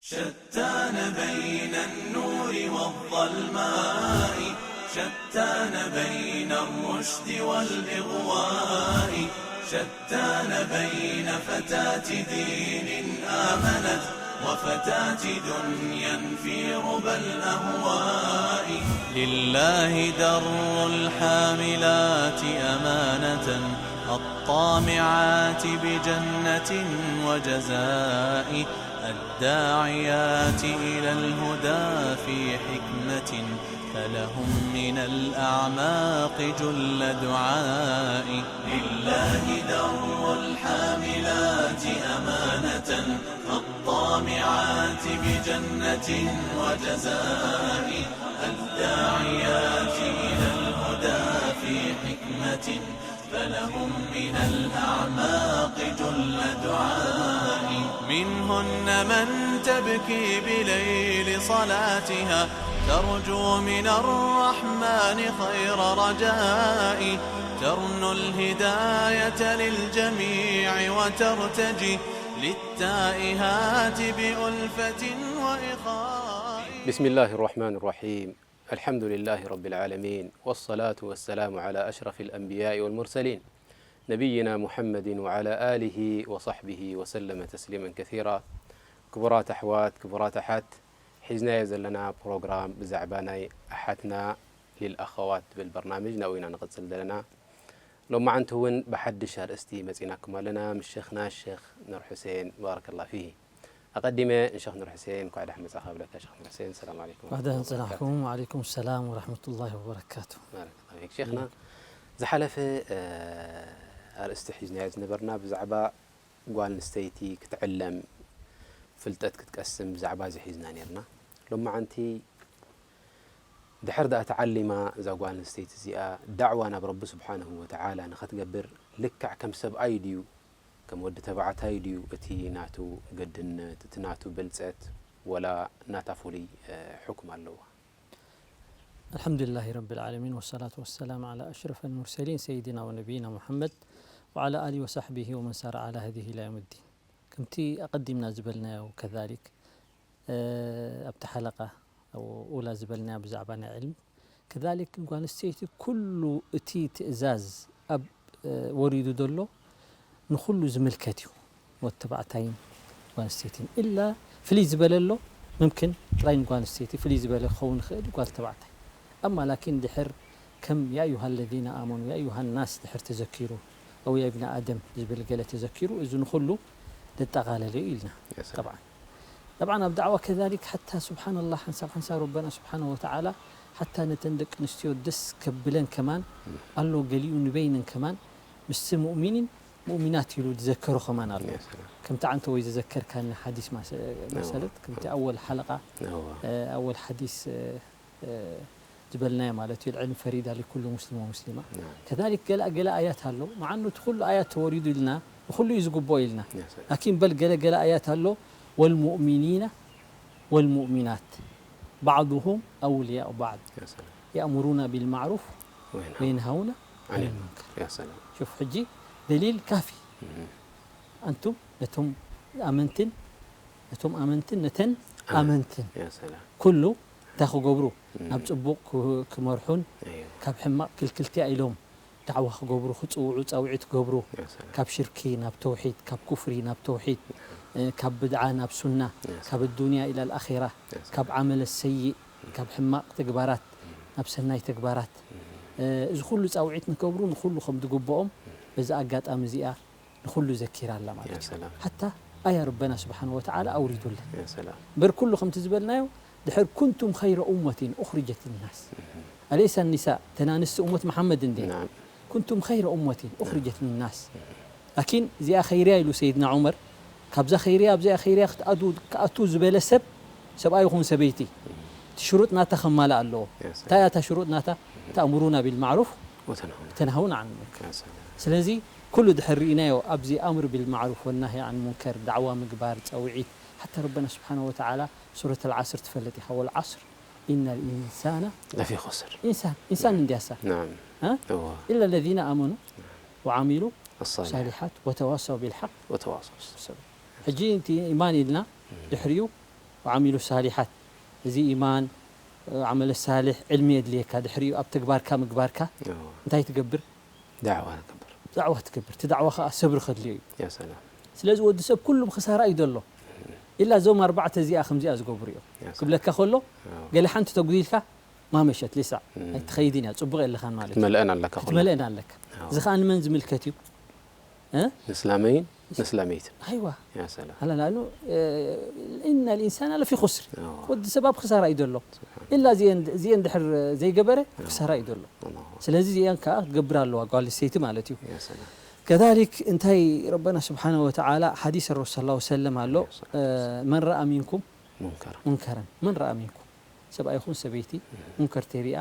شتان بين النور والظلماء، شتان بين الرشد والإغواء، شتان بين فتاة دين آمنت وفتاة دنيا في ربى الأهواء. لله در الحاملات أمانة، الطامعات بجنة وجزاء، الداعيات إلى الهدى في حكمة، فلهم من الأعماق جل دعاء. لله در الحاملات أمانة، الطامعات بجنة وجزاء، الداعيات إلى الهدى في حكمة، فلهم من الأعماق جل دعاء. منهن من تبكي بليل صلاتها، ترجو من الرحمن خير رجاء، ترنو الهداية للجميع وترتجي، للتائهات بألفة وإخاء. بسم الله الرحمن الرحيم. الحمد لله رب العالمين، والصلاة والسلام على أشرف الأنبياء والمرسلين، نبينا محمد وعلى آله وصحبه وسلم تسليما كثيرا. ክቡራት ኣሕዋት፣ ክቡራት ኣሓት፣ ሒዝናዮ ዘለና ፕሮግራም ብዛዕባ ናይ ኣሓትና ሊልኣኸዋት ትብል በርናምጅ ናብኡ ኢና ንቕጽል ዘለና። ሎማዓንቲ እውን ብሓድሽ ኣርእስቲ መጺናኩም ኣለና፣ ምስ ሸኽና ሸኽ ኑር ሑሴን፣ ባረከላ ፊሂ። ኣቐዲመ ንሸኽ ኑር ሑሴን እንኳዕ ደሓን መጻኻ እብለካ። ሸኽ ኑር ሑሴን፣ ሰላም ዓለይኩም እንኳዕ ደህን ወረሕመቱላሂ ወበረካቱ። ጽናሕኩም። ወዓለይኩም ሰላም ወረሕመቱላሂ ወበረካቱ። ባረከላ ፊክ። ሸኽና፣ ዝሓለፈ፣ እ፣ ኣርእስቲ ሒዝናዮ ዝነበርና ብዛዕባ ጓል ኣንስተይቲ ክትዕለም፣ ፍልጠት ክትቀስም ብዛዕባ እዚ ሒዝና ኔርና። ሎማዓንቲ ድሕር ደኣ ተዓሊማ እዛ ጓል ኣንስተይቲ እዚኣ ዳዕዋ ናብ ረቢ ስብሓንሁ ወተዓላ ንኸትገብር ልክዕ ከም ሰብኣይ ድዩ፣ ከም ወዲ ተባዕታይ ድዩ እቲ ናቱ ግድነት፣ እቲ ናቱ ብልጸት፣ ወላ ናታ ፍሉይ፣ እ፣ ሕኩም ኣለዋ? الحمد لله رب العالمين، والصلاة والسلام على أشرف المرسلين سيدنا ونبينا محمد وعلى آله وصحبه ومن سار على هديه إلى يوم الدين. ከምቲ ኣቐዲምና ዝበልናዮ ከዛሊክ፣ እ፣ ኣብቲ ሓለቃ ኣብ ኡላ ዝበልናዮ ብዛዕባ ናይ ዕልሚ፣ ከዛሊክ ጓል ኣንስተይቲ ኩሉ እቲ ትእዛዝ ኣብ፣ እ፣ ወሪዱ ዘሎ ንኹሉ ዝምልከት እዩ። ወዲ ተባዕታይን ጓል ኣንስተይትን ኢላ ፍልይ ዝበለ ኣሎ፣ ምምክን ጥራይ ንጓል ኣንስተይቲ ፍልይ ዝበለ ክኸውን ይኽእል እዩ፣ ጓል ተባዕታይ። ኣማ ላኪን ድሕር ከም ያ ኣዩሃ ለዚነ ኣመኑ፣ ያ ኣዩሃ ናስ ድሕር ተዘኪሩ፣ ኣው ያ ኢብነ ኣደም ዝብል ገለ ተዘኪሩ፣ እዚ ንኹሉ ዘጠቓለለ እዩ ኢልና። ያ ሰላም። ጠብዓን፣ ጠብዓን ኣብ ዳዕዋ ከዛሊክ፣ ሓታ ስብሓንላህ፣ ሓንሳብ ሓንሳብ ረበና ስብሓንሁ ወተዓላ ሓታ ነተን ደቂ ኣንስትዮ ደስ ከብለን ከማን እም። ኣሎ፣ ገሊኡ ንበይነን ከማን ምስቲ ሙእሚኒን ሙእሚናት ኢሉ ዝዘከሮ ከማን ኣሎ። ያ ሰላም። ከምቲ ዓንተ ወይ ዝዘከርካኒ ሓዲስ ማሰ-፣ እዋ። መሰለት፣ ከምቲ እዋ። ኣወል ሓለቃ፣ እዋ። እ፣ ኣወል ሓዲስ፣ እ፣ እ፣ ዝበልናዮ ማለት እዩ፣ العلم فريضة لكل مسلم ومسلمة። ናም። ከዛሊክ ገለ፣ ገለ ኣያት ኣሎ፣ መዓኑ እቲ ኩሉ ኣያት ተወሪዱ ኢልና፣ ንኹሉ እዩ ዝግብኦ ኢልና። ያ ሰላም። ላኪን በል ገለ፣ ገለ ኣያት ኣሎ፣ والمؤمنين والمؤمنات بعضهم أولياء بعض ያ ሰላም። يأمرون بالمعروف وينهون وينهون عن عن المنكر. ያ ሰላም። ሹፍ፣ ሕጂ ደሊል ካፊ። እም። ኣንቱም ነቶም ኣመንትን፣ ነቶም ኣመንትን ነተን ኣመን-፣ ኣመንትን ያ ሰላም። ኩሉ እንታይ ክገብሩ? እም። ናብ ጽቡቕ ክ-፣ ክመርሑን፣ እዮ። ካብ ሕማቕ ክልክልቲ ኢሎም ዳዕዋ ክገብሩ፣ ክጽውዑ፣ ጻውዒት ክገብሩ፣ ያ ሰላም። ካብ ሽርኪ ናብ ተውሒድ፣ ካብ ኩፍሪ ናብ ተውሒድ፣ እ፣ ካብ ብድዓ ናብ ሱና፣ ያ ሰላም። ካብ ዱንያ ኢላ ኣልኣኺራ፣ ያ ሰላም። ካብ ዓመለ ሰይእ፣ ካብ ሕማቕ ተግባራት እም። ናብ ሰናይ ተግባራት፣ እም። እ፣ እዚ ኩሉ ጻውዒት ንከብሩ፣ ንኩሉ ከም ዝግብኦም፣ እም። በዛ ኣጋጣሚ እዚኣ ንኹሉ ዘኪራ ኣላ ማለት ያ እዩ። ሰላም። ሓታ ኣያ ረበና ስብሓን ወተዓላ ኣውሪዱለን። ያ ሰላም። እምበር ኩሉ ከምቲ ዝበልናዮ፣ ድሕር ኩንቱም ኸይረ ኡመቲን ኡኽሪጀት ልናስ። እም። ኣለይሰ ኒሳ፣ ተን ኣንስቲ ኡመት መሓመድ እንዴ? ናም። ኩንቱም ኸይረ ኡመቲን ኡኽሪጀት ልናስ። እም። ላኪን እዚኣ ኸይርያ ኢሉ ሰይድና ዑመር፣ ካብዛ ኸይርያ ኣብዚኣ ኸይርያ ክትኣቱ-፣ ክኣቱ ዝበለ ሰብ፣ ሰብኣይ ይኹን ሰበይቲ፣ እም። እቲ ሽሩጥ ናታ ከማልእ ኣለዎ። ያ ሰላም። እንታይ እያ እታ ሽሩጥ ናታ? እም። ተእምሩና ቢልማዕሩፍ ወተንሃውና። ተንሃውና ዓን ሙንከር። ያ ሰላም። ስለዚ ኩሉ ድሕር ርኢናዮ፣ ኣብዚ ኣምር ቢልማዕሩፍ ወናሂ ዓን ሙንከር፣ ዳዕዋ ምግባር፣ ጸውዒት፣ ሓታ ረበና ስብሓነሁ ወተዓላ ሱረት ኣልዓስር ትፈልጥ ኢኻ፣ ወልዓስር ኢነ ልኢንሳነ ለፊ ኹስር። ኢንሳን፣ ኢንሳን እንድያሳ። ናም። እ? እዋ። ኢለ ለዚነ ኣመኑ ወዓሚሉ ኣሳሊሓት። ሳሊሓት ወተዋሰው ቢልሓቅ ወተዋሰው። ሕጂ እቲ ኢማን ኢልና፣ እም። ድሕሪኡ ወዓሚሉ ሳሊሓት፣ እዚ ኢማን፣ ዓመለ ሳሊሕ፣ ዕልሚ የድልየካ። ድሕሪኡ ኣብ ተግባርካ ምግባርካ እንታይ ትገብር? ዳዕዋ ትገብር። ዳዕዋ ትገብር። እቲ ዳዕዋ ከዓ ሰብሪ ከድልዮ እዩ። ያ ሰላም። ስለዚ ወዲ ሰብ ኩሉ ብክሳራ እዩ ዘሎ። ኢላ እዞም ኣርባዕተ እዚኣ ከምዚኣ ዝገብሩ እዮም። ያ ሰላም። ክብለካ ከሎ ኣዎ። ገለ ሓንቲ ተጉዲልካ ማመሸት ሊሳዕ ኣይትኸይድን እያ፣ ጽቡቕ የለኻን ማለት እዩ። ክትመልአን ኣለካ ኩሉ። ክትመልአን ኣለካ። ኣዎ። እዚ ከዓ ንመን ዝምልከት እዩ? እ? ንስላመይን ንስላመይትን። ኣይዋ ያ ሰላም። ኣላ ናሉ ኢነ ልኢንሳን ለፊ ኹስር። ኣዎ። ወዲ ሰብ ኣብ ክሳራ እዩ ዘሎ። ኢላ እዚአን እዚአን ድሕር ዘይገበረ ክሳራ እዩ ዘሎ። ኣላሁ። ስለዚ እዚአን ከዓ ክትገብር ኣለዋ ጓል ኣንስተይቲ ማለት እዩ። ያ ሰላም። ከዛሊክ እንታይ ረበና ስብሓነ ወተዓላ ሓዲስ ረሱል ሰለላሁ ሰለም ኣሎ። መን ረኣ ሚንኩም ሙንከር። ሙንከረን መን ረኣ ሚንኩም፣ ሰብኣይ ይኹን ሰበይቲ ሙንከር ተሪኣ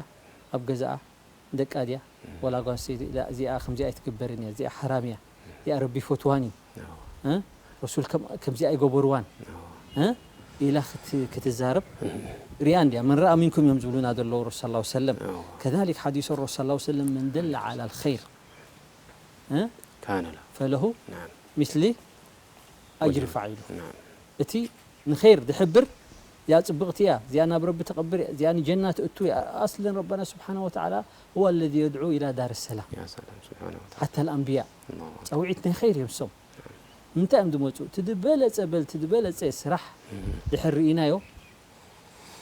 ኣብ ገዛኣ፣ ደቃ ድያ ወላ ጓል ኣንስተይቲ፣ "ላ፣ እዚኣ ከምዚኣ ኣይትግበርን እያ፣ እዚኣ ሓራም እያ፣ እዚኣ ረቢ ይፈትዋን እዩ፣ ኣዎ። እ? ረሱል ከም- ከምዚኣ ኣይገበርዋን" ኣዎ። እ? ኢላ ክት- ክትዛረብ ሪኣ እንድያ። መን ረኣ ሚንኩም እዮም ዝብሉና ዘለዉ ረሱል ሰለላሁ ሰለም። ኣዎ። ከዛሊክ ሓዲስ ረሱል ሰለላሁ ሰለም መን ደለ ዓላ ልኸይር እ? ካነ ላ። ፈለሁ ናም። ሚስሊ ኣጅሪ ወጅብ። ፋዒሉ። ናም። እቲ ንኸይር ድሕብር እዚኣ ጽብቕቲ እያ፣ እዚኣ ናብ ረቢ ተቐብር እያ፣ እዚኣ ንጀና ትእቱ እያ። ኣስለን ረበና ስብሓነ ወተዓላ هو الذي يدعو إلى دار السلام ያ ሰላም ስብሓነ ወተዓላ። ሓታ ኣልኣንብያ ኣላሁ። ጻውዒት ናይ ኸይር እዮም ሶም። ንምንታይ እዮም ዝመፁ? እቲ ዝበለፀ በል እቲ ዝበለፀ ስራሕ ድሕር ርኢናዮ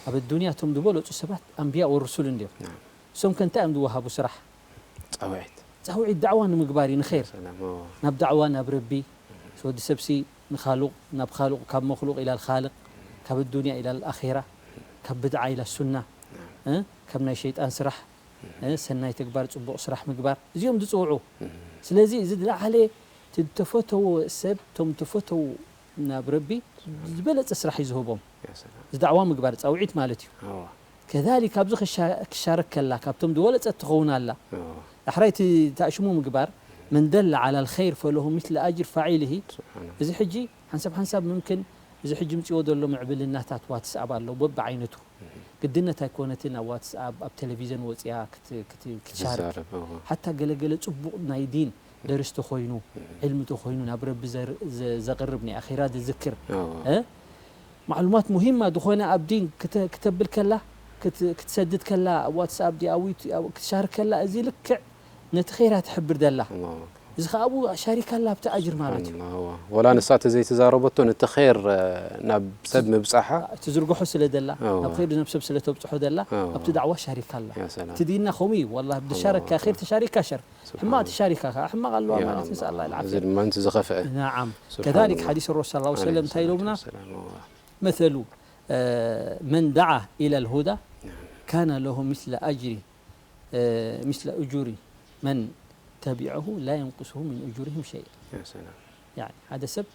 ኣብ ኣዱንያ እቶም ዝበለፁ ሰባት ኣንብያ ወሩሱል እንድዮም። ናም። እሶም ከ እንታይ እዮም ዝወሃቡ ስራሕ? ጻውዒት። ጻውዒት ዳዕዋ ንምግባር እዩ ንኸይር ሰላም። ኣዎ። ናብ ዳዕዋ ናብ ረቢ ወዲ ሰብሲ ንኻሉቕ ናብ ኻሉቕ ካብ መኽሉቕ ኢላ ልኻልቕ ካብ ኣዱንያ ኢላ ልኣኼራ ካብ ብድዓ ኢላ ሱና እ? ካብ ናይ ሸይጣን ስራሕ እ? ሰናይ ተግባር ጽቡቕ ስራሕ ምግባር እዚኦም ዝጽውዑ። ስለዚ እዚ ዝለዓለ እቲ ዝተፈተዎ ሰብ እቶም ዝተፈተዉ ናብ ረቢ ዝበለጸ ስራሕ እዩ ዝህቦም። ያ ሰላም። እዚ ዳዕዋ ምግባር ጻውዒት ማለት እዩ። ኣዎ። ከዛሊክ ኣብዚ ክሻ- ክሻረክ ከላ ካብቶም ዝበለጸት ትኸውን ኣላ። ኣዎ። ዳሕራይ እቲ ተኣሽሙ ምግባር መን ደለ ዓላ ልኸይር ፈለሁ ሚስለ ኣጅር ፋዒልሂ። ስብሓን። እዚ ሕጂ ሓንሳብ ሓንሳብ ምምክን እዚ ሕጂ ምፅዎ ዘሎ ምዕብልናታት ዋትስኣብ ኣሎ በብዓይነቱ ግድነት ኣይኮነትን ኣብ ዋትስኣብ ኣብ ቴሌቪዘን ወፅያ ክት- ክት- ክትሻርክ ትዛረብ። ኣዎ። ሓታ ገለገለ ፅቡቕ ናይ ዲን ደርስ ተኾይኑ ዕልሚ ተኾይኑ ናብ ረቢ ዘር- ዘ- ዘቕርብ ናይ ኣኼራ ዝዝክር ኣዎ። እ? ማዕሉማት ሙሂማ ዝኾነ ኣብ ዲን ክተ- ክተብል ከላ ክት- ክትሰድድ ከላ ኣብ ዋትስኣፕ ድኣ ኣብ ዩቱ- ኣብ ክትሻርክ ከላ እዚ ልክዕ ነቲ ኸይራ ትሕብር ደላ ኣላሁ ኣክበር። እዚ ከዓ ኣብኡ ሻሪካ ኣላ ኣብቲ ኣጅር ማለት እዩ። ስብሓንላህ፣ እዋ። ወላ ንሳ ተዘይተዛረበቶ ነቲ ኸይር ናብ ሰብ ምብፃሓ ትዝርግሖ ስለ ደላ ኣዎ። ናብ ኸይር ናብ ሰብ ስለ ተብፅሖ ደላ ኣዎ። ኣብቲ ዳዕዋ ሻሪካ ኣላ። ያ ሰላም። እቲ ዲንና ከምኡ እዩ። ወላ ብሻረካ ኣላሁ ኸይር ተሻሪካ ሸር ስብሓን ሕማቕ ኣላህ። ተሻሪካ ከዓ ሕማቕ ኣለዋ ያ ማለት ኣላህ። ንስኣላ እዚ ልዓፍያ። ድማ ነቲ ዝኸፍአ ናዓም ስብሓን ከዛሊክ ኣላህ። ሓዲስ ረሱል ሰለላሁ ዐለይሂ ዓለይሂ ወሰለም እንታይ ሰላቱ ኢሎምና ወሰላም፣ እዋ። መሰሉ መን ደዓ ኢላ ልሁዳ ናም። ካነ ለሁ ሚስለ ኣጅሪ ሚስለ እጁሪ መን ተቢዐሁ ላ የንቁስሁ ሚን እጁሪህም ሸይ። ያ ሰላም። ያኒ ሓደ ሰብ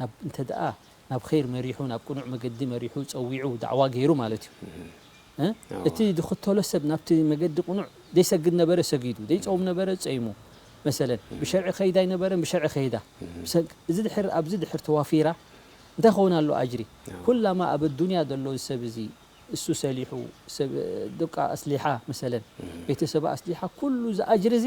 ናብ እንተ ደኣ ናብ ኸይር መሪሑ ናብ ቅኑዕ መገዲ መሪሑ ጸዊዑ ዳዕዋ ገይሩ ማለት እዩ። እ? ኣዎ። እቲ ዝኽተሎ ሰብ ናብቲ መገዲ ቅኑዕ ዘይሰግድ ነበረ ሰጊዱ ዘይጸውም ነበረ ጸይሙ መሰለን ብሸርዒ ከይዳ ኣይነበረን ብሸርዒ ከይዳ ሰግ- እዚ ድሕር ኣብዚ ድሕር ተዋፊራ እንታይ ኸውን ኣሎ ኣጅሪ? ኣዎ። ኩላማ ኣብ ኣዱንያ ዘሎ እዚ ሰብ እዚ እሱ ሰሊሑ ሰብ ደቃ ኣስሊሓ መሰለን ቤተሰባ ኣስሊሓ ኩሉ እዚ ኣጅሪ እዚ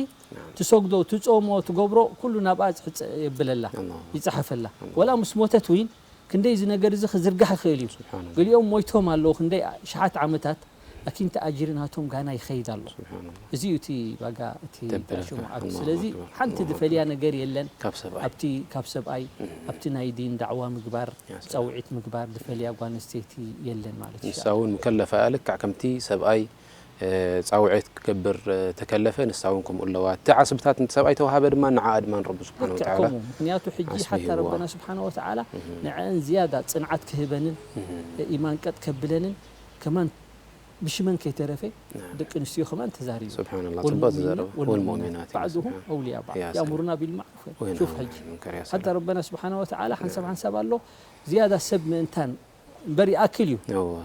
ትሰግዶ ትጾሞ ትገብሮ ኩሉ ናብኣ ዝሕጸ የብለላ ኣላሁ ይጽሓፈላ ወላ ምስ ሞተት እውን ክንደይ እዚ ነገር እዚ ክዝርጋሕ ይኽእል እዩ። ስብሓንላህ። ገሊኦም ሞይቶም ኣለዉ ክንደይ ሸሓት ዓመታት ላኪን እቲ ኣጅሪ ናቶም ጋና ይኸይድ ኣሎ። ስብሓንላህ። እዚ እዩ እቲ ዋጋ እቲ ተበለካ። ሽሙዓት ኣላሁ ስለዚ ኣክበር። ሓንቲ ኣላሁ ዝፈልያ ኣክበር። ነገር የለን። ካብ ሰብኣይ። ኣብቲ ካብ ሰብኣይ ኣብቲ ናይ ዲን ዳዕዋ ምግባር ያ ሰላም። ፃውዒት ምግባር ዝፈልያ ጓል ኣንስተይቲ የለን ማለት እዩ። ንሳ እውን ሙከለፋ እያ ልክዕ ከምቲ ሰብኣይ እ፣ ፃውዒት ክገብር እ፣ ተከለፈ ንሳ እውን ከምኡ ኣለዋ እቲ ዓስብታት ነቲ ሰብኣይ ተዋሃበ ድማ ንዓኣ ድማ ንረቢ ስብሓን ልክዕ ወተዓላ ከምኡ ምክንያቱ ሕጂ ሓታ ኣስሚህዋ። ረበና ስብሓን ወተዓላ ንዐን ዝያዳ ፅንዓት ክህበንን ኢማን ቀጥ ከብለንን ከማን ብሽመን ከይተረፈ ደቂ ኣንስትዮ ከማን ተዛሪቡ ስብሓንላ ወልሙእሚን ፅቡቅ ዝዛረቡ ወልሙእሚናት ወልሙእሚናት ባዕድሁም ስብሓን። ኣውልያ ባዕድ ያ ያእሙሩና ሰላም። ቢልማዕሩፍ ወይን ሹፍ ኣምር ሕጂ ሙንከር ያ ሓታ ሰላም። ረበና ስብሓን ወተዓላ ሓንሳብ ሓንሳብ ኣሎ ዝያዳ ሰብ ምእንታን እምበር ይኣክል እዩ እዋ።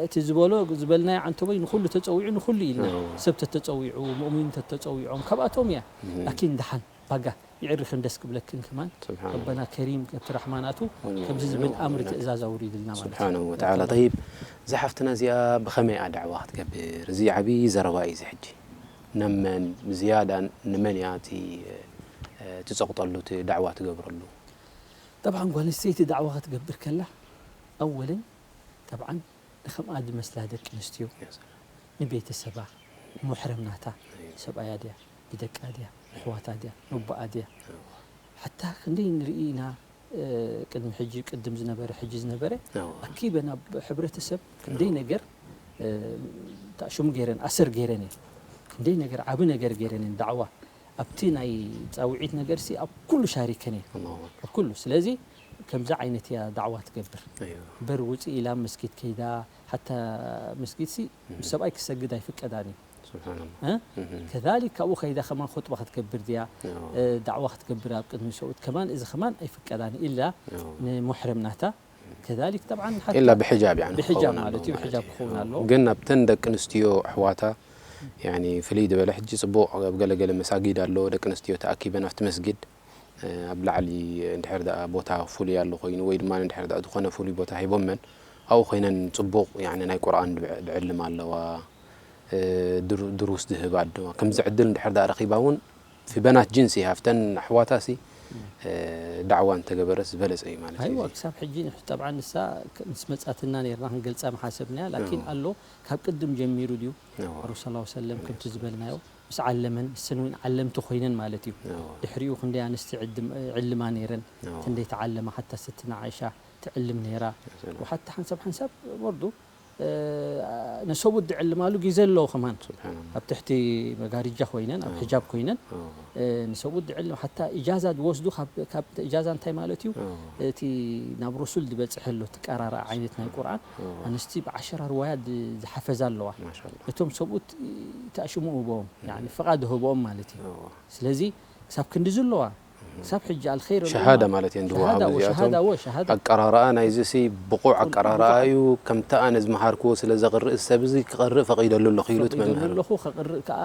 እቲ ዝበሎ ዝበልናዮ ዓንተቦይ ንኩሉ ተፀዊዑ ንኩሉ ኢልና እዋ። ሰብ ተተፀዊዑ ሙእሚን ተተፀዊዖም ካብኣቶም እያ ላኪን ደሓን ባጋ ይዕርኽን ደስ ክብለክን ከማን ስብሓን ረበና ከሪም ከብቲ ራሕማናቱ ወን ከምዚ ሙእሚን ዝብል ኣምር ወን ትእዛዝ ኣውሪድልና ማለት ስብሓን ወተዓላ ጠይብ እዛ ሓፍትና እዚኣ ብኸመይ እያ ዳዕዋ ክትገብር እዚ ዓብዪ ዘረባ እዩ እዚ ሕጂ ናብ መን ብዝያዳ ንመን እያ እቲ እ፣ ትፀቕጠሉ እቲ ዳዕዋ ትገብረሉ ጠብዓን ጓል ኣንስተይቲ ዳዕዋ ክትገብር ከላ ኣወልን ጠብዓን ንኸምኣ ዝመስላ ደቂ ኣንስትዮ ንቤተሰባ፣ ሙሕረም ናታ፣ ሰብኣያ ድያ፣ ንደቃ ድያ፣ ንኣሕዋታ ድያ፣ ንኣቦኣ ድያ፣ ሓታ ክንደይ ንርኢ ኢና። ቅድሚ ሕጂ ቅድም ዝነበረ ሕጂ ዝነበረ ኣኪበን ኣብ ሕብረተሰብ ክንደይ ነገር ታእሽሙ ገይረን ኣሰር ገይረን እየን። ክንደይ ነገር ዓቢ ነገር ገይረን እየን። ዳዕዋ ኣብቲ ናይ ጻውዒት ነገር ሲ ኣብ ኩሉ ሻሪከን እየን። ኣብ ኩሉ ስለዚ ከምዚ ዓይነት እያ ዳዕዋ ትገብር። በር ውጽእ ኢላ መስጊድ ከይዳ ሓታ መስጊድ ሲ ምስ ሰብኣይ ክሰግድ ኣይፍቀዳን እዩ። ከዛሊክ ካብኡ ከይዳ ከማን ኹጥባ ክትገብር ድያ ዳዕዋ ክትገብር ኣብ ቅድሚ ሰብኡት ከማን እዚ ከማን ኣይፍቀዳን ኢላ ንሙሕረም ናታ ከዛሊክ ጠብዓን ሓታ ኢላ ብሕጃብ ያኒ ብሕጃብ ክኸውን ማለት ኣለዎ። እዩ። ብሕጃብ ክኸውን ኣለዎ። ግን ኣብተን ደቂ ኣንስትዮ ኣሕዋታ ያኒ ፍልይ ዝበለ ሕጂ ጽቡቕ ኣብ ገለገለ መሳጊድ ኣሎ ደቂ ኣንስትዮ ተኣኪበን ኣብቲ መስጊድ ኣብ ላዕሊ እንድሕር ደኣ ቦታ ፍሉይ ኣሎ ኮይኑ ወይ ድማ እንድሕር ደኣ ዝኾነ ፍሉይ ቦታ ሂቦመን ኣብኡ ኮይነን ጽቡቕ ያኒ ናይ ቁርኣን ዝዕልማ ኣለዋ። ድሩስ ዝህባ ኣለዋ። ከምዚ ዕድል እንድሕር ደኣ ረኺባ እውን ፊ በናት ጅንሲ ሃፍተን ኣሕዋታ ሲ ዳዕዋ እንተገበረስ ዝበለጸ እዩ ማለት እዩ። ኣይዋ ክሳብ ሕጂ ጠብዓ ንሳ ምስ መጻትና ነርና ክንገልጻ ምሓሰብናያ ላኪን ኣሎ ካብ ቅድም ጀሚሩ ድዩ ረሱል ሰለም ከምቲ ዝበልናዮ ምስ ዓለመን ንሰን እውን ዓለምቲ ኮይነን ማለት እዩ። ድሕሪኡ ክንደይ ኣንስቲ ዕልማ ነይረን ክንደይ ተዓለማ ሓታ ስትና ዓይሻ ትዕልም ነይራ። ወሓታ ሓንሳብ ሓንሳብ ወርዱ ንሰብኡት ዝዕልማሉ ግዜ ኣለዎ ከማን ኣብ ትሕቲ መጋርጃ ኮይነን ኣብ ሕጃብ ኮይነን ንሰብኡት ዝዕልም ሓታ ኢጃዛ ዝወስዱ ካብ ኢጃዛ እንታይ ማለት እዩ እቲ ናብ ረሱል ዝበፅሐ ኣሎ ትቀራረኣ ዓይነት ናይ ቁርኣን ኣንስቲ ብዓሸራ ርዋያት ዝሓፈዛ ኣለዋ። እቶም ሰብኡት ተኣሽሙ ህቦኦም ፍቓድ ህቦኦም ማለት እዩ። ስለዚ ክሳብ ክንዲ ዝለዋ ክሳብ ሕጂ ኣልኸይር ሸሃዳ ማለት እየን ዝወሃቡ ሸሃዳ እዚኣቶም ወ ሸሃዳ ኣቀራርኣ ናይዚ ሲ ብቑዕ ኣቀራርኣ እዩ። ከምቲ ኣነ ዝመሃርክዎ ስለ ዘቕርእ እዚ ሰብ እዚ ክቐርእ ፈቒደሉ ኣለኹ ኢሉ እቲ መምህር። ኣለኹ ከቕርእ ከዓ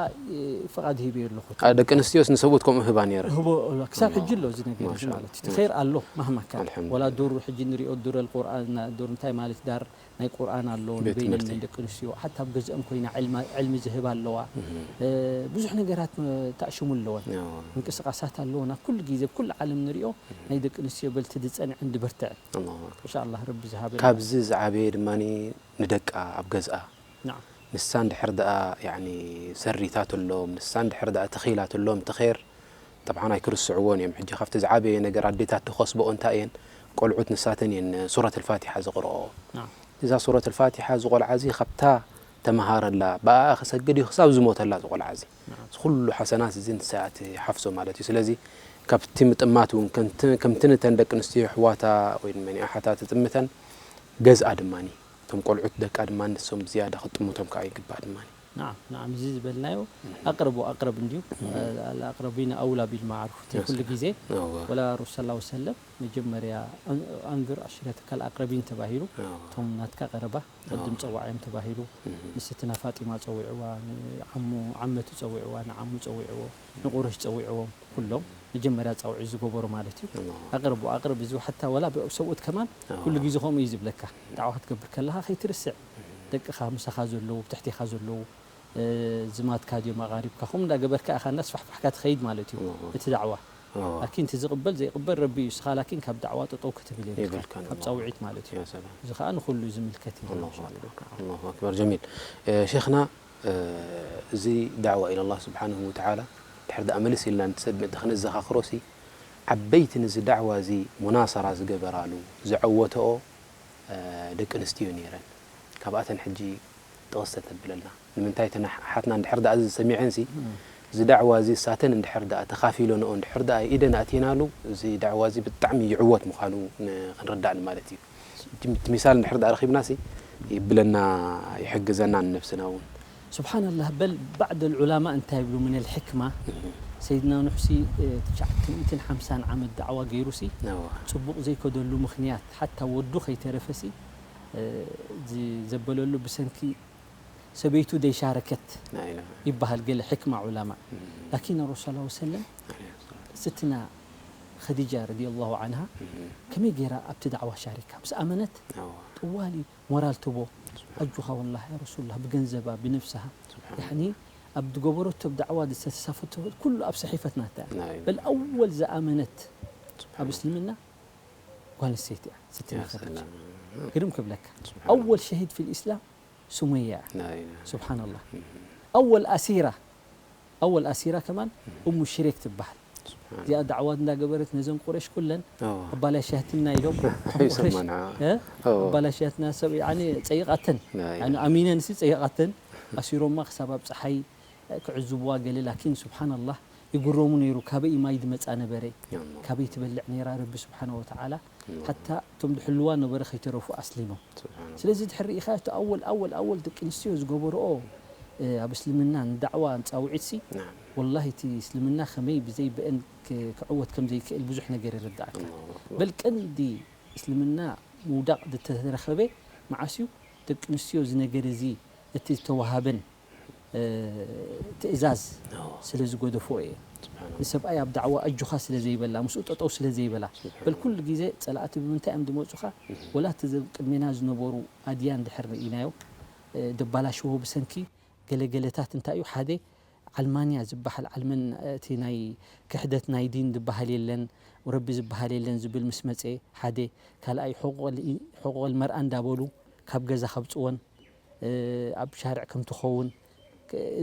ፍቓድ ሂበዮ ኣለኹ። ኣ፣ ደቂ ኣንስትዮስ ንሰብኡት ከምኡ ህባ ነይረን። ህቦ ክሳብ ሕጂ ኣሎ እዚ ነገር እዚ ማለት እዩ። እቲ ኸይር ኣሎ ማህማ ካን ኣልሐምዱሊላህ። ወላ ዱር ሕጂ ንሪኦ ዱር ኣልቁርኣን ዱር እንታይ ማለት ዳር ናይ ቁርኣን ኣሎ ቤት ንበይነን ትምህርቲ። ናይ ደቂ ኣንስትዮ ሓታ ኣብ ገዝኦም ኮይና ዕልማ- ዕልሚ ዝህባ ኣለዋ። እህ። እ፣ ብዙሕ ነገራት ም- ተኣሽሙ ኣለወን። ኣዎ። ምንቅስቃሳት ኣለወን ኣብ ኩሉ ግዜ ኣብ ኩሉ ዓለም ንሪኦ ናይ ደቂ ኣንስትዮ በልቲ ዝፀንዐን ዝበርትዐን ኣላሁ ኣክበር። እንሻ ኣላህ ረቢ ዝሃበና። ካብዚ ዝዓበየ ድማ ንደቃ ኣብ ገዝኣ ናም። ንሳ እንድሕር ደኣ ያኒ ሰሪታትሎም ንሳ እንድሕር ደኣ ተኺላትሎም እቲ ኸይር ጠብዓን ኣይክርስዕዎን እዮም። ሕጂ ካብቲ ዝዓበየ ነገር ኣዴታት ተኸስበኦ እንታይ እየን? ቆልዑት ንሳተን እየን ሱረት ኣልፋቲሓ ዝቕርኦ። ናም። እዛ ሱረት ኣልፋቲሓ እዚ ቆልዓ እዚ ካብታ ተመሃረላ ብኣኣ ክሰግድ እዩ ክሳብ ዝሞተላ እዚ ቆልዓ እዚ። ናም። እዚ ኩሉ ሓሰናት እዚ ንሳ እያ ትሓፍሶ ማለት እዩ። ስለዚ ካብቲ ምጥማት እውን ከምቲ ከምቲ ነተን ደቂ ኣንስትዮ ኣሕዋታ ወይ ድማ ኣሓታ ትጥምተን ገዝኣ ድማ እቶም ቆልዑት ደቃ ድማ ንሶም ብዝያዳ ክጥምቶም ከዓ ይግባእ ድማ። ናዓም ናዓም እዚ ዝበልናዮ ኣቅረብ ወኣቅረብ እንድዩ። ኣልኣቅረቢነ ኣውላ ቢልማዕሩፍ እቲ ኩሉ ግዜ ወላ ረሱል ሰለላሁ ሰለም መጀመርያ ኣንዝር ዓሺረተከ ኣልኣቅረቢን ተባሂሉ እቶም ናትካ ቀረባ ቅድም ፀዋዕዮም ተባሂሉ ንስትና ፋጢማ ፀዊዕዋ ንዓሙ ዓመቱ ፀዊዕዋ ንዓሙ ፀዊዕዎ ንቁረሽ ፀዊዕዎም ኩሎም መጀመርያ ፃውዒት ዝገበሩ ማለት እዩ። ኣቅርብ ኣቅርብ እዚ ሓታ ወላ ሰብኡት ከማን ኩሉ ግዜ ከምኡ እዩ ዝብለካ። ዳዕዋ ክትገብር ከለካ ከይትርስዕ ደቅኻ ምሳኻ ዘለዉ ብትሕቴኻ ዘለዉ ዝማድካ ድዮም ኣቓሪብካ ከምኡ እንዳገበርካ ኢኻ እንዳስፋሕፋሕካ ትኸይድ ማለት እዩ እቲ ዳዕዋ። ላኪን እቲ ዝቕበል ዘይቕበል ረቢ እዩ። እስኻ ላኪን ካብ ዳዕዋ ጠጠው ክትብል የብልካ የብልካን፣ ካብ ኣላሁ ፃውዒት ማለት እዩ። ያ ሰላም። እዚ ከዓ ንኹሉ ዝምልከት እዩ። ኣላሁ ኣክበር፣ ኣላሁ ኣክበር። ጀሚል። እ፣ ሼኽና፣ እ፣ እዚ ዳዕዋ ኢለላህ ስብሓንሁ ወተዓላ ድሕር ደኣ ምልስ ኢልና ንሰብ ምእንቲ ክንዘኻኽሮ ሲ ዓበይቲ ንዚ ዳዕዋ እዚ ሙናሰራ ዝገበራሉ ዘዐወተኦ እ፣ ደቂ ኣንስትዮ ነይረን። ካብኣተን ሕጂ ጥቕስ ተተብለልና። ንምንታይ እተን ኣሕ- ኣሓትና እንድሕር ደኣ እዚ ሰሚዐን ሲ እዚ ዳዕዋ እዚ እሳተን እንድሕር ደኣ ተኻፊለንኦ እንድሕር ደኣ ኢደን ኣእቲናሉ እዚ ዳዕዋ እዚ ብጣዕሚ ይዕወት ምዃኑ ን- ክንርዳእ ማለት እዩ። እቲ ምሳል እንድሕር ደኣ ረኺብና ሲ ይብለና ይሕግዘና ንነብስና እውን። سبحان الله بل بعض العلماء እንታይ ይብሉ من الحكمة ሰይድና ኑሕ ሲ ትሽዓተ ሚእትን ሓምሳን ዓመት ዳዕዋ ገይሩ ሲ እዋ። ፅቡቕ ዘይከደሉ ምኽንያት ሓታ ወዱ ከይተረፈ ሲ ዘበለሉ ብሰንኪ ሰበይቱ ደይሻረከት ይበሃል ገለ ሕክማ ዑላማ ላኪን ረሱል ላ ሰለም ስትና ኸዲጃ ረዲ ላሁ ዓንሃ ከመይ ገይራ ኣብቲ ዳዕዋ ሻሪካ ምስ ኣመነት ጥዋሊ ሞራል ትቦ ኣጁኻ ወላ ረሱሉላ ብገንዘባ ብነፍስሃ ያኒ ኣብ ዝገበረቶ ዳዕዋ ዝተተሳፈቶ ኩሉ ኣብ ሰሒፈት ናታ በል ኣወል ዝኣመነት ኣብ እስልምና ጓል ኣንስተይቲ እያ፣ ስትና ኸዲጃ። ግርም ክብለካ። ኣወል ሸሂድ ፊል ኢስላም ሱመያ እያ። ሱብሓነላህ። ኣወል ኣሲራ፣ ኣወል ኣሲራ ከማን እሙ ሽሬክ ትበሃል። እዚኣ ዳዕዋ እንዳገበረት ነዘን ቁረሽ ኩለን ኣባላሽያትና ኢሎም፣ ቁረሽ ኣባላሽያትና ሰብ ያኒ ጸይቓተን። ያኒ ኣሚነን ሲ ጸይቓተን። ኣሲሮማ ክሳብ ኣብ ጸሓይ ክዕዝብዋ ገለ፣ ላኪን ሱብሓነላህ ይግረሙ ነይሩ። ካበይ ማይ ድመጻ ነበረ፣ ካበይ ትበልዕ ነይራ፣ ረቢ ስብሓነ ወተዓላ ሓታ እቶም ድሕልዋ ነበረ ከይተረፉ ኣስሊሞም። ስለዚ ድሕሪ ርኢኻ እቲ ኣወል ኣወል ኣወል ደቂ ኣንስትዮ ዝገበርኦ ኣብ እስልምና ንዳዕዋ ንጻውዒትሲ፣ ወላሂ እቲ እስልምና ከመይ ብዘይ ብአን ክዕወት ከም ዘይክእል ብዙሕ ነገር የረድኣካ። በል ቀንዲ እስልምና ምውዳቕ ዝተረኸበ መዓስ እዩ? ደቂ ኣንስትዮ እዚ ነገር እዚ እቲ ዝተዋሃበን ትእዛዝ ስለ ዝጎደፎ እየ። ንሰብኣይ ኣብ ዳዕዋ ኣጆኻ ስለ ዘይበላ፣ ምስኡ ጠጠው ስለ ዘይበላ። በል ኩሉ ግዜ ጸላእቲ ብምንታይ እዮም ዝመጹኻ? ወላ እቲ ዘብ ቅድሜና ዝነበሩ ኣድያን ድሕር ርኢናዮ፣ ደባላሽዎ ብሰንኪ ገለገለታት እንታይ እዩ? ሓደ ዓልማንያ ዝበሃል ዓልመን እቲ ናይ ክሕደት ናይ ዲን ዝበሃል የለን፣ ረቢ ዝበሃል የለን ዝብል ምስ መጸ ሓደ፣ ካልኣይ ሕቁቀል መርኣ እንዳበሉ ካብ ገዛ ከብጽወን፣ ኣብ ሻርዕ ከም ትኸውን፣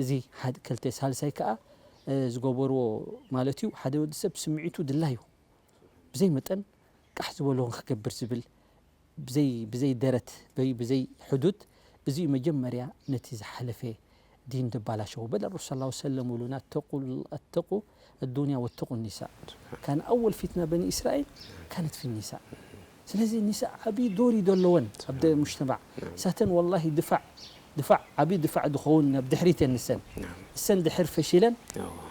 እዚ ሓደ ክልተ። ሳልሳይ ከኣ ዝገበርዎ ማለት እዩ፣ ሓደ ወዲ ሰብ ስምዒቱ ድላዩ ብዘይ መጠን ቃሕ ዝበሎ ንክገብር ዝብል ብዘይ ብዘይ ደረት ወይ ብዘይ ሕዱድ፣ እዚ እዩ መጀመርያ ነቲ ዝሓለፈ ዲን ደባላሸው። በል ረሱል ሰለላሁ ዐለይሂ ወሰለም ይብሉና፣ "እተቁ ኣዱንያ ወተቁ ኒሳ። ካነ ኣወል ፊትና በኒ እስራኤል ካነት ፊ ኒሳ።" ስለዚ ኒሳ ዓቢ ዶር እዩ ዘለወን ኣብ ደ-፣ ሙጅተማዕ። ሳተን ወላሂ ድፋዕ፣ ድፋዕ፣ ዓቢ ድፋዕ ድኸውን ናብ ድሕሪት እየን ንሰን። እሰን ድሕር ፈሺለን፣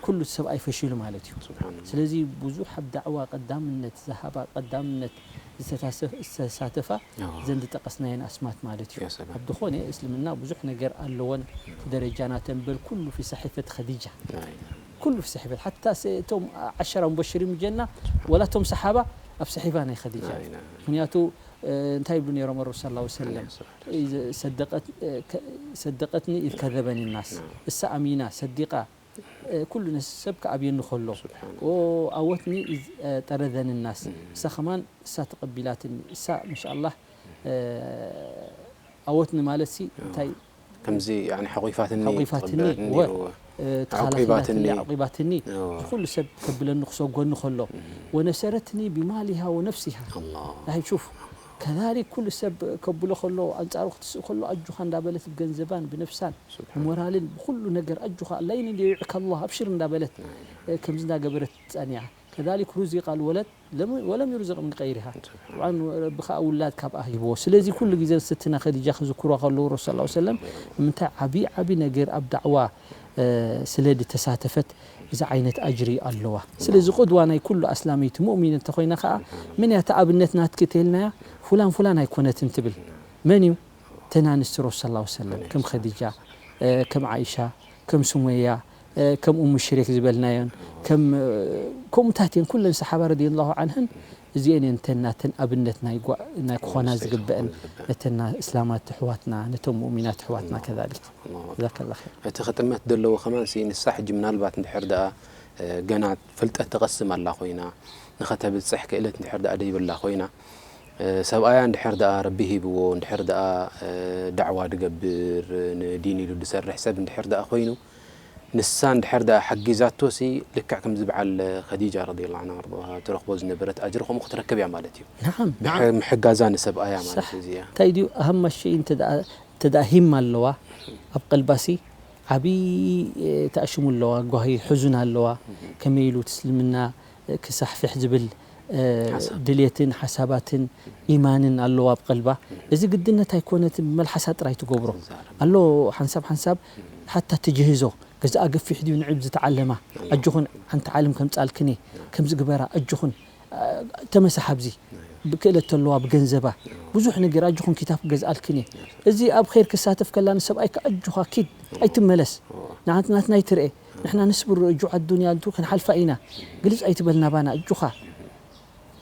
ኩሉ ሰብኣይ ፈሺሉ ማለት እዩ። ስለዚ ብዙሕ ኣብ ዳዕዋ ቀዳምነት ዝሃባ፣ ቀዳምነት ዝተሳሰ-፣ ዝተሳተፋ እዘን ዝጠቀስናየን ኣስማት ማለት እዩ። ኣብ ዝኾነ እስልምና ብዙሕ ነገር ኣለወን፣ እቲ ደረጃ ናተን። በል ኩሉ ፊ ሰሒፈት ኸዲጃ። ኩሉ ፊ ሰሒፈት፣ ሓታ ሰ-፣ እቶም ዓሸራ ሙበሽሪን ብጀና፣ ወላ እቶም ሰሓባ ኣብ ሰሒፋ ናይ ኸዲጃ። ምኽንያቱ፣ እ፣ እንታይ ይብሉ ነይሮም ረሱል ሰለላሁ ዐለይሂ ወሰለም? ሰደቀት-፣ እ፣ ከ-፣ ሰደቀትኒ ኢዝ ከዘበኒ ናስ። እሳ ኣሚና፣ ሰዲቃ፣ እ፣ ኩሉ ነስ-፣ ሰብ ክኣብየኒ ከሎ፣ ኦ፣ ኣወትኒ ኢዝ፣ እ፣ ጠረደኒ ናስ። እሳ ከማን፣ እሳ ተቐቢላትኒ። እሳ፣ ማሻኣላህ፣ እ፣ ኣወትኒ ማለት ሲ፣ እንታይ ከምዚ፣ ያኒ፣ ሓቂፋትኒ፣ ሓቂፋትኒ፣ ተቐበለትኒ፣ ወ-፣ እ፣ ተኸላኺላትኒ፣ ኣዕቂባትኒ። ኣዕቂባትኒ። እዚ ኩሉ ሰብ ከብለኒ ክሰጎኒ ከሎ፣ ወነሰረትኒ ቢማሊሃ ወነፍሲሃ። ኣላህ። ኣይ፣ ሹፍ፣ ከዛሊክ ኩሉ ሰብ ከብሎ ከሎ፣ ኣንጻሩ ክትስእ ከሎ፣ ኣጆኻ እንዳበለት ብገንዘባን ብነፍሳን ብሞራልን ብኩሉ ነገር ኣጆኻ፣ ላይን ሊዩዕከ ኣላህ፣ ኣብሽር እንዳበለት፣ እ፣ ከምዚ እንዳገበረት ጸኒዓ። ከዛሊክ ሩዚቃ ልወለድ ለም-፣ ወለም ዩርዘቅ ምን ቀይሪሃ። ጠብዓን ረቢ ከኣ ውላድ ካብኣ ሂብዎ። ስለዚ ኩሉ ግዜ ስትና ኸዲጃ ክዝክርዋ ከለዉ ረሱል ሰለላሁ ዐለይሂ ወሰለም ንምንታይ ዓቢ ዓቢ ነገር ኣብ ዳዕዋ፣ እ፣ ስለ ዝተሳተፈት እዚ ዓይነት ኣጅሪ ኣለዋ። ስለዚ ቁድዋ ናይ ኩሉ ኣስላመይቲ ሙእሚን እንተኾይና ከኣ መን እያ እታ ኣብነት ናትኪ ተልናያ? ፉላን ፉላን ኣይኮነትን ትብል። መን እዩ? ተን ኣንስቲ ረሱል ሰለላሁ ዐለይሂ ወሰለም ከም ኸዲጃ፣ እ፣ ከም ዓይሻ፣ ከም ሱመያ፣ እ፣ ከም ኡሙ ሽሬክ ዝበልናዮን፣ ከም፣ እ፣ ከምኡታት እየን ኩለን ሰሓባ ረዲየላሁ ዐንሀን፣ እዚአን እየን ተን ናተን ኣብነት ናይ ጓ-፣ ናይ ክኾና ኣንስተይቲ ዝግበአን፣ ክኾና ዝግበአን። ነተን ና-፣ እስላማት ኣሕዋትና፣ ነቶም ሙእሚናት ኣሕዋትና ኣላሁ ከዛሊክ። ኣላሁ ኣክበር። ጀዛከላ ኸይር። እቲ ክጥመት ዘለዎ ከማን ሲ ንሳ ሕጂ ምናልባት እንድሕር ደኣ፣ እ፣ ገና ፍልጠት ትቐስም ኣላ ኮይና፣ ንኸተብጽሕ ክእለት እንድሕር ደኣ ደይብላ ኮይና፣ እ፣ ሰብኣያ እንድሕር ደኣ ረቢ ሂብዎ፣ እንድሕር ደኣ፣ እ፣ ዳዕዋ ድገብር፣ ንዲን ኢሉ ድሰርሕ ሰብ እንድሕር ደኣ ኮይኑ፣ ንሳ እንድሕር ደኣ ሓጊዛቶ ሲ፣ ልክዕ ከምዚ በዓል ኸዲጃ ረዲየላሁ ዐንሃ ወኣርዳሃ ትረኽቦ ዝነበረት ኣጅሪ ከምኡ ክትረክብ እያ ማለት እዩ። ነዓም፣ ምሕ-፣ ነዓም። ምሕጋዛ ንሰብኣያ ማለት ሳሕ። እዚ እያ። እንታይ ድዩ፣ ኣህማ ሸይ እንተ ደኣ፣ እንተ ደኣ ሂማ ኣለዋ፣ ኣብ ቀልባሲ ዓቢ፣ እ፣ ተኣሽሙ ኣለዋ፣ ጓሂ፣ ሕዙን ኣለዋ። ከመይ ኢሉ እቲ እስልምና ክሳሕፍሕ ዝብል፣ እ፣ ሓሳብ። ድልየትን ሓሳባትን ኢማንን ኣለዋ ኣብ ቀልባ። እዚ ግድነት ኣይኮነትን፣ ብመልሓሳ ጥራይ ትገብሮ። ትዛረብ። ኣሎ ሓንሳብ ሓንሳብ ሓታ ትጅህዞ፣ ገዛኣ ገፊሕ ድዩ ንዕብ ዝተዓለማ? ኣጆኹን ሓንቲ ዓለም ከምጻልክን እየ፣ ከምዚ ግበራ፣ ኣጆኹን፣ እ፣ ተመሳሓ ኣብዚ፣ ብክእለት ተለዋ፣ ብገንዘባ፣ ብዙሕ ነገር፣ ኣጆኹን ኪታብ ክገዝኣልክን እየ። እዚ ኣብ ኸይር ክሳተፍ ከላ ንሰብኣይካ ኣጆኻ ኪድ፣ ኣይትመለስ። ንዓት-፣ ናትና ኣይትርኤ። ንሕና ንስብር ርጁዕ ኣዱንያ እንቱ ክንሓልፋ ኢና። ግልጽ ኣይትበል ናባና፣ ኣጆኻ።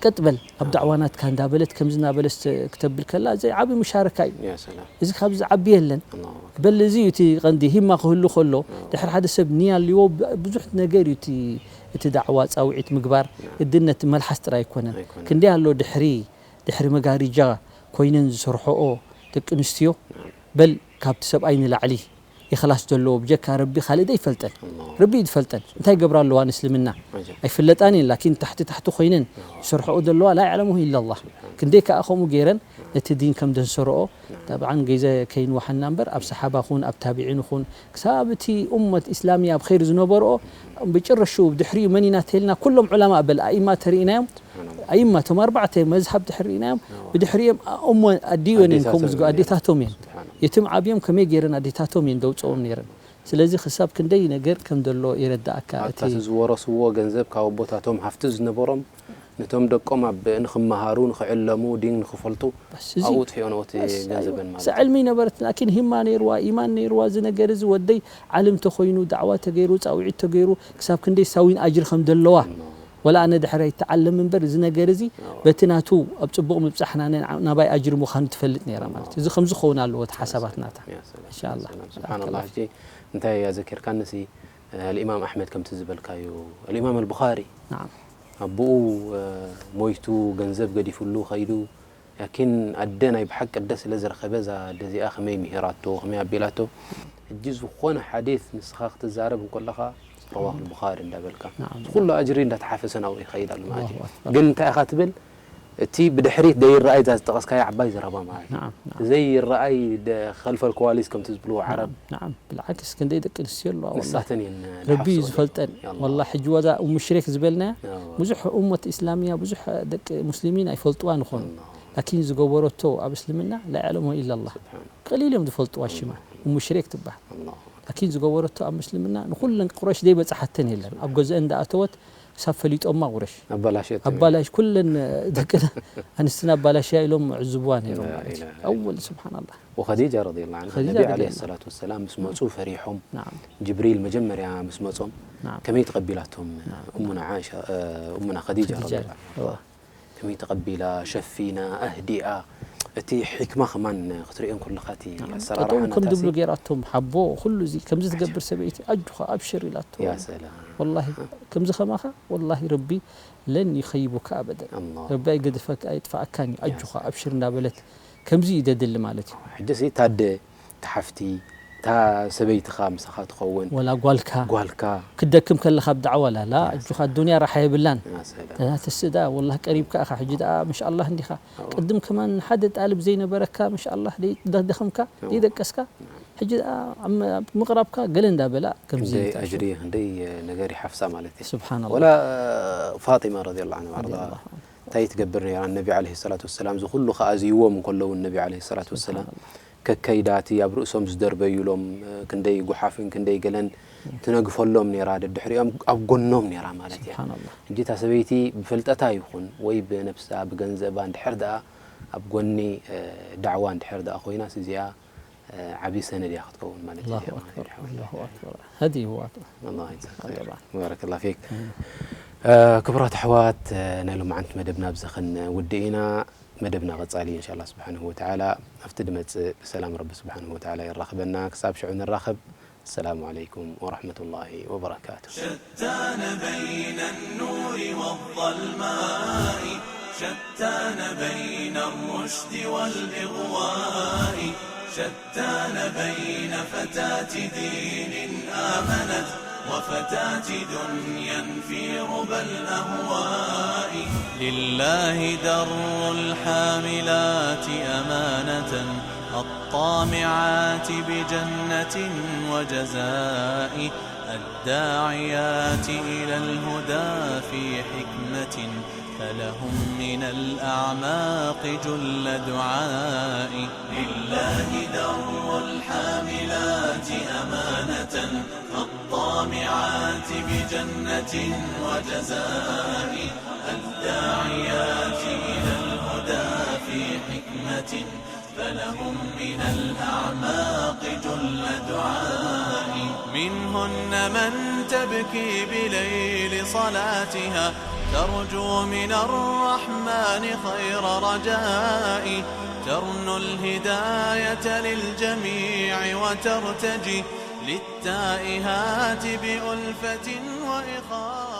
ቀጥ በል ኣብ ዳዕዋ ናትካ እንዳበለት፣ ከምዚ እናበለት ክተብል ከላ፣ እዚ ዓቢ ሙሻረካ እዩ። ያ ሰላም። እዚ ካብዚ ዝዓቢ የለን። ኣላሁ ኣክበር። በል እዚ እዩ እቲ ቀንዲ። ሂማ ክህሉ ከሎ፣ ድሕሪ ሓደ ሰብ ንያ ኣልዎ፣ ብ-፣ ብዙሕ ነገር እዩ እቲ፣ እቲ ዳዕዋ ጻውዒት ምግባር። ግድነት መልሓስ ጥራይ ኣይኮነን። ኣይኮነን። ክንደይ ኣሎ ድሕሪ ድሕሪ መጋርጃ ኮይነን ዝሰርሕኦ ደቂ ኣንስትዮ፣ በል ካብቲ ሰብኣይ ንላዕሊ ኢኽላስ ዘለዎ ብጀካ ረቢ ካልእ ዶ ይፈልጠን? ረቢ እዩ ዝፈልጠን። እንታይ ይገብራ ኣለዋ ንእስልምና? ኣይፍለጣን እየን፣ ላኪን ታሕቲ ታሕቲ ኮይነን ዝሰርሕኦ ዘለዋ ላ ያዕለሙሁ ኢላ ላህ። ክንደይ ከኣ ከምኡ ገይረን ነቲ ዲን ከም ደንሰርኦ፣ ጠብዓን ገይዘ ከይንዋሓና እምበር፣ ኣብ ሰሓባ ኹን፣ ኣብ ታቢዒን ኹን፣ ክሳብ እቲ ኡመት ኢስላሚያ ኣብ ኸይር ዝነበርኦ፣ ብጭረሹ ብድሕሪኡ መን ኢና ተይልና፣ ኩሎም ዑለማ በል ኣኢማ ተርኢናዮም፣ ኣኢማ እቶም ኣርባዕተ መዝሃብ ድሕሪ ርኢናዮም፣ ብድሕሪኦም እሞ ኣዲወን እየን ከምኡ ዝገ-፣ ኣዴታቶም እየን። የትም ዓብዮም ከመይ ገይረን ኣዴታቶም እየን ደውፅኦም ነይረን። ስለዚ ክሳብ ክንደይ ነገር ከም ዘሎ ይረዳእካ። እቲ ኣታ ዝወረስዎ ገንዘብ ካብ ኣቦታቶም ሃፍቲ ዝነበሮም፣ ነቶም ደቆም ኣብ ንኽመሃሩ፣ ንኽዕለሙ፣ ዲን ንኽፈልጡ በስ እዚ ኣብኡ ጥፊኦ ነዎት በስ፣ ገንዘበን ኣይዋ። ማለት እዩ። ዕልሚ ነበረት፣ ላኪን ሂማ ነይርዋ፣ ኢማን ነይርዋ። እዚ ነገር እዚ ወደይ ዓለም ተኾይኑ፣ ዳዕዋ ተገይሩ፣ ፃውዒት ተገይሩ፣ ክሳብ ክንደይ ሳዊን ኣጅሪ ከም ዘለዋ። ወላ ኣነ ድሕሪ ኣይተዓለም እምበር፣ እዚ ነገር እዚ በቲ ናቱ ኣብ ፅቡቕ ምብፃሕና ነ-፣ ናባይ ኣጅሪ ምዃኑ ትፈልጥ ነይራ ማለት እዩ። እዚ ከምዚ ክኸውን ኣለዎ እቲ ሓሳባት ናታ። ያ ሰላም፣ ኢንሻኣላህ። ያ ሰላም። ስብሓንላህ፣ ሕጂ እንታይ ኣዘኪርካኒ ሲ፣ ኣልኢማም ኣሕመድ ከምቲ ዝበልካዮ፣ ኣልኢማም ኣልቡኻሪ ናዓም። ኣቦኡ፣ እ፣ ሞይቱ፣ ገንዘብ ገዲፍሉ ኸይዱ፣ ላኪን ኣደ ናይ ብሓቂ ኣደ ስለ ዝረኸበ፣ እዛ ኣደ እዚኣ ከመይ ምሂራቶ፣ ከመይ ኣቢላቶ። ሕጂ ዝኾነ ሓዲስ ንስኻ ክትዛረብ እንከለኻ፣ ረዋሁ ኣልቡኻሪ እንዳበልካ፣ ናዓም። ኩሉ ኣጅሪ እንዳተሓፈሰ ናብኡ ይኸይድ ኣሎ ማለት እዩ። ኣላሁ ኣክበር። ግን እንታይ ኢኻ ትብል? እቲ ብድሕሪት ዘይረኣይ እዛ ዝጠቐስካዮ ዓባይ ዘረባ ማለት እዩ። ናዓም፣ ናዓም። ዘይረኣይ ደ-፣ ኸልፈል ከዋሊስ ከምቲ ዝብልዎ ዓረብ። ናዓም፣ ናዓም። ብልዓክስ ክንደይ ደቂ ኣንስትዮ ኣለዋ፣ ወላሂ። ንሳተን እየን ረቢ እዩ ዝሓፍስኦ ዝፈልጠን። ዘለዋ። ወላሂ፣ ሕጂ ዋዛ ኡሙ ሽሬክ ዝበልናያ፣ ኣዎ። ብዙሕ ኡመት ኢስላሚያ፣ ብዙሕ ደቂ ሙስሊሚን ኣይፈልጥዋን ይኾኑ። ኣዎ። ላኪን ዝገበረቶ ኣብ እስልምና ላ ያዕለሙ ኢላ ላህ። ስብሓን። ቀሊል እዮም ዝፈልጥዋ ሽማ። ኡሙ ሽሬክ ትበሃል። ኣላሁ። ላኪን ዝገበረቶ ኣብ ምስልምና ንኹለን ቁረሽ ዘይበፅሓተን የለን። ኣብ ገዝአን እንዳኣተወት ክሳብ ፈሊጦማ ቁረሽ። ኣባላሸት። ኣባላሽ ኩለን ደቅና ኣንስትና ኣባላሽያ ኢሎም ዕዝብዋ ነይሮም ላ ማለት እዩ። ኢላሃ ኣወል ስብሓንላህ። ወኸዲጃ ረዲየላሁ ዐንሃ፣ ኸዲጃ ነቢ ረዲየላሁ ዐለይሂ ሰላቱ ወሰላም ምስ መፁ ፈሪሖም፣ ናዓም። ጅብሪል መጀመርያ ምስ መፆም ናዓም። ከመይ ተቐቢላቶም ናዓም። እሙና ዓኢሻ፣ እ፣ እሙና ኸዲጃ ኸዲጃ፣ ረዲየላሁ ዐንሃ? እዋ። ከመይ ተቐቢላ፣ ሸፊና፣ ኣህዲኣ፣ እቲ ሕክማ ከማን ክትሪኦ እንከለኻ፣ እቲ ናዓም። ኣሰራርሓ ጠጠው ከም ናታ ዝብሉ ሲ ገይራቶም፣ ሓቦ፣ ኩሉ እዚ ከምዚ ትገብር ሰበይቲ፣ ኣጆኻ፣ ኣብሽር ኢላቶ። ያ ሰላም። ወላሂ፣ ከምዚ ከማኻ፣ ወላሂ ረቢ ለን ይኸይቡካ ኣበደን። ኣላህ። ረቢ ኣይገድፈካ፣ ኣይጥፋኣካን እዩ። ያ ኣጆኻ፣ ሰላም። ኣብሽር እንዳበለት፣ ከምዚ እዩ ደድሊ ማለት እዩ። ሕጂ ሲ፣ ታደ፣ እታ ሓፍቲ፣ እታ ሰበይትኻ ምሳኻ ትኸውን። ወላ ጓልካ። ጓልካ። ክትደክም ከለኻ ኣብ ዳዕዋ ላላ፣ ያ ኣጆኻ፣ ኣዱንያ ራሓ የብላን። ያ ሰላም። እዛ ትስእ ደኣ፣ ወላሂ ቀሪብካ ኢኻ። ሕጂ ደኣ፣ ምሻኣላህ እንዲኻ። ኣዎ። ቅድም ከማን ሓደ ጣልብ ዘይነበረካ፣ ምሻኣላህ ደይ-፣ ደደኸምካ፣ ኣዎ። ደይደቀስካ። ናዓም። ሕጂ ደኣ፣ ኣብ ም-፣ ኣብ ምቕራብካ ገለ እንዳበላ፣ ከምዚ ክንደይ ተኣሽሩ። ኣጅሪ፣ ክንደይ ነገር ይሓፍሳ ማለት እዩ። ስብሓንላህ። ወላ ፋጢማ ረዲየላሁ ዐንሃ ወዐርዳ ረዲየላሁ ዐንሃ። እንታይ ትገብር ነይራ? ነቢ ዐለይሂ ሰላቱ ወሰላም፣ እዚ ኩሉ ከኣዝይዎም እንከለዉ፣ ነቢ ዐለይሂ ሰላቱ ወሰላም፣ ስብሓንላህ። ከከይዳ እቲ ኣብ ርእሶም ዝደርበዩሎም፣ እ፣ ክንደይ ጉሓፍን ክንደይ ገለን ትነግፈሎም ነይራ፣ ደድሕሪኦም ኣብ ጎኖም ነይራ ማለት እያ። ስብሓንላህ። ሕጂ እታ ሰበይቲ ብፍልጠታ ይኹን ወይ ብነብሳ፣ ብገንዘባ እንድሕር ደኣ ኣብ ጎኒ፣ እ፣ ዳዕዋ እንድሕር ደኣ ኮይናስ፣ እዚኣ፣ እ፣ ዓብዪ ሰነድ እያ ክትከውን ማለት እዩ። ኣላሁ ኣክበር፣ ኣላሁ ኣክበር። ሀዲ ይዋጡ። ኣላህ ይጀዛክ ኸይር። ጠብዓን። ባረከላህ ፊክ። እ፣ ክቡራት ኣሕዋት፣ እ፣ ናይ ሎማዓንቲ መደብና ኣብዚ ኸንውድእ ኢና። መደብና ቀጻሊ ኢንሻላህ ስብሓንሁ ወተዓላ ኣብቲ ድመጽእ ብሰላም ረቢ ስብሓንሁ ወተዓላ የራኽበና። ክሳብ ሽዑ ንራኸብ። السلام عليكم ورحمة الله وبركاته. شتان بين النور والظلماء، شتان بين الرشد والإغواء، شتان بين فتاة دين آمنت وفتاة دنيا في ربى الأهواء. لله در الحاملات أمانة، الطامعات بجنة وجزاء، الداعيات إلى الهدى في حكمة، فلهم من الأعماق جل دعاء. لله در الحاملات أمانة، الطامعات بجنة وجزاء، الداعيات إلى الهدى في حكمة، فلهم من الأعماق جل دعاء. منهن من تبكي بليل صلاتها، ترجو من الرحمن خير رجاء، ترنو الهداية للجميع وترتجي، للتائهات بألفة وإخاء.